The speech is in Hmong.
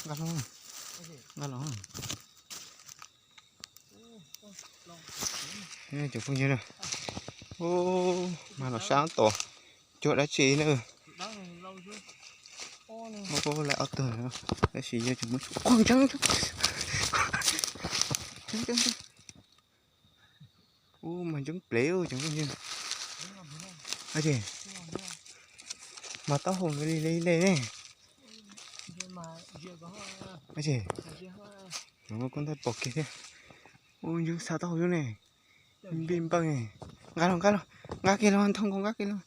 Nqa los, nqa los. Cov phooj ywg na, mas los sab tom cuag dab tsi na. Lawv ob tug, tab sis yog cov muab tsuj qog ntseeb, ntseeb, ntseeb. Ub, mas ntseeb plev cov phooj ywg. Mas taub hau li li li ne. Ub, mas koj ntag pom kiag thiab. Ub, ntseeb xa taub hau lub ne. Npij npawj ne. Nqa los, nqa los, nqa kiag los, Ntxhoo Nkaus, nqa kiag los.